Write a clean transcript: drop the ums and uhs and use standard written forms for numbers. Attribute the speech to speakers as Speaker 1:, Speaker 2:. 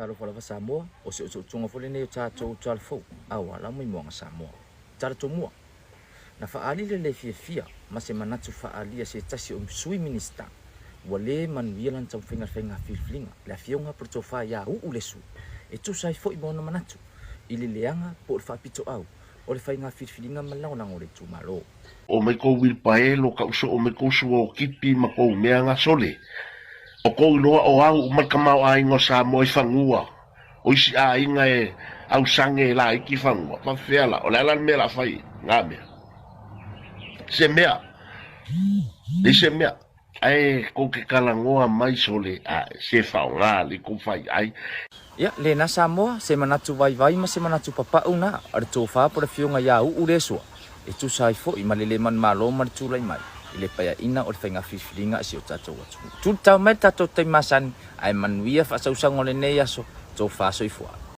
Speaker 1: Talofa lava Samoa, o se utuutuga foi lenei o tatou Utualafou, aua la Muimuaga Samoa. Tala tomua. Na faaali le le fiafia ma se manatu faaalia se tasi o Sui Minisita ua le manuia lana taumafaiga i le faiga filifiliga, le Afioga po o le Tofa ia Uu Lesu, e tusa ai foi ma ona manatu i le leaga po o le faapitoau o le faiga filifiliga ma le lagolago o le itumalo.
Speaker 2: O mai kou uilipaelo, ka uso o mai kou suokipi ma kou mea gasole. O kou iloa o au uma le tamaoaiga o Samoa i fanua. O isi aiga e ausage e laiti fanua. Faafefea la? O le a la le mea o le a fai ai na mea? Se mea. Leai se mea. Ae kou te talanoa mai sole a se faoga le kou fai ai.
Speaker 1: Ia, lena Samoa, se manatu vaivai ma se manatu papau na a le tofa po le afioga ia Uu Lesua, e tusa ai foi ma le le manumalo ma le tulai mai i le paeaina o le faiga filifiliga a si o tatou atunuu. Tulitau mai le tatou taimi masani, ae manuia faasausaga o lenei aso, tofa soifua.